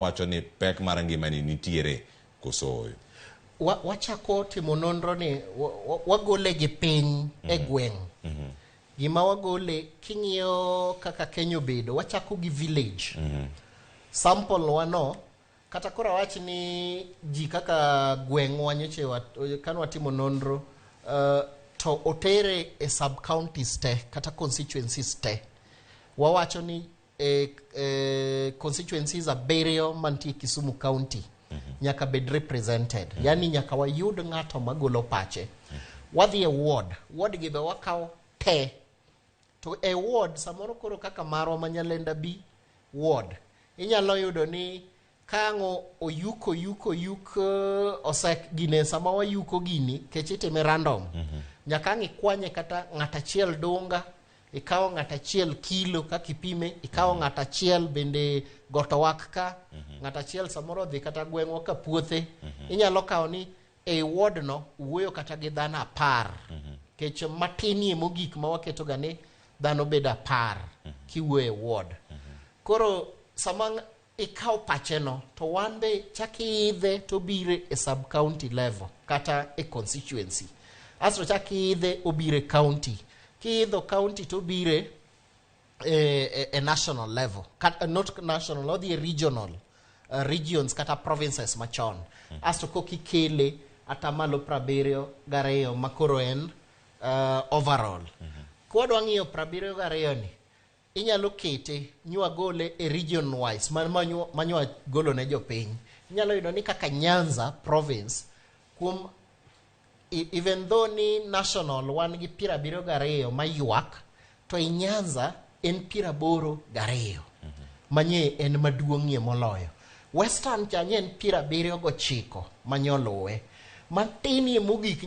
Wacho ni pek mar ngimani nitiere koso ooyo? Wachako timo nonro ni wagole gi piny e gweng'. Gima wagole king'iyo kaka Kenya obedo, wachako gi village. Sample wano kata koro awach ni ji kaka gweng'wa nyocha kane watimo nonro to otere e sub counties te kata constituencies te. Wawacho ni e constituencies abiriyo mantie Kisumu County nyaka bed represented. Yani nyaka wayud ng'ato magolo pache. Wadhi e ward, ward gi be wakawo te. To e ward samoro koro kaka marwa ma Nyalenda B ward, inyalo yudo ni kang'o oyuk oyuk oyuk osek gine sama wayuko gini kech itime random. Nyaka ang' ikwanye kata ng'at achiel dunga, ikawo ng'at achiel kilo kaka ipime, ikawo ng'at achiel bende goto wak ka, ng'at achiel samoro odhi kata gweng'wa ka puothe. Inyalo kawo ni e ward no wuoyo kata gi dhano 10. Kech matinie mogik ma waketo ga ni dhano bedo 10 kiwuoyo e ward. Koro sama ikawo pache no to wan be chak iidhe to obire e sub county level kata e constituency. Asto chak iidhe obire county. Kiidho county to obire e national level. Kata, not national, odhi e regional regions kata provinces machon. Asto koka ikele atamalo 72 makoro en overall. Kwadwa ng'iyo 72 ni, inyalo kete nywagole e region wise manywa golo ne jopiny. Inyalo yudo ni kaka Nyanza province kuom even though ni national wan gi 72 maywak, to i Nyanza en 82 manye en maduong'ie moloyo. Western cha nye en 79 manyoluwe. Matinie mogik.